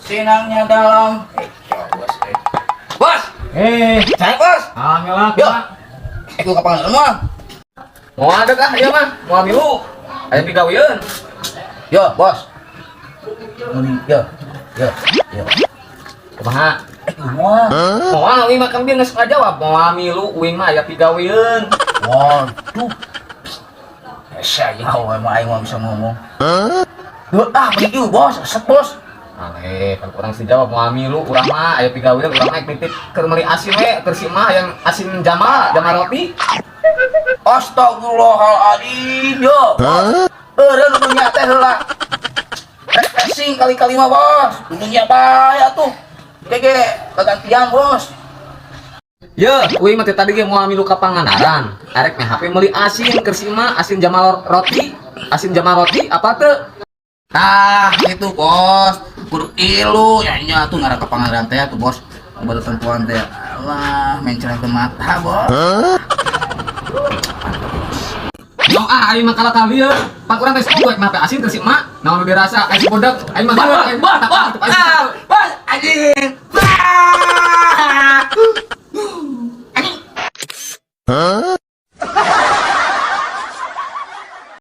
Sinangnya dalam. Eh, bos. Eh. Bos, Eh, saya bos. Alhamdulillah. Yo. Eh, gua kapan mah? Mau ada kah? Iya mah, mau milu. Aya pigaweun. Yo, bos. Muni, yo. Yo, yo. Kumaha? Eh, gua. Moal uing mah kan bieu geus ngajawab, moal milu uing mah aya pigaweun. Waduh. Hese ya, emang aing mah bisa ngomong. Duh, ah, begitu bos, set bos. Ale, kan kurang sih jawab moal milu urang mah aya pigaweun, urang mah nitip keur meuli asin we, keur si mah yang asin jamal, jamal roti. Astagfirullahaladzim, yo. Eureun dunia teh heula. Refreshing kali-kali mah, bos. Dunia bae atuh. Gege kegantian, bos. Ye, uing mah teh tadi ge moal milu ka Pangandaran. Arek meh HP meuli asin keur si mah, asin jamal roti, asin jamal roti apa teu? Tah, itu bos. Kudu ilu ya nya tuh ngarah ke Pangandaran teh tuh, bos. Obat tempuan teh. Alah, mencret ke mata, bos. Yo ah, aing mah kalah kali ya. Pak urang teh sepuluh mah asin keur si emak. Naon nu dirasa aing bodak, aing mah Bos, aing bos, bos, ah, bos, anjing. Ah. Anjing.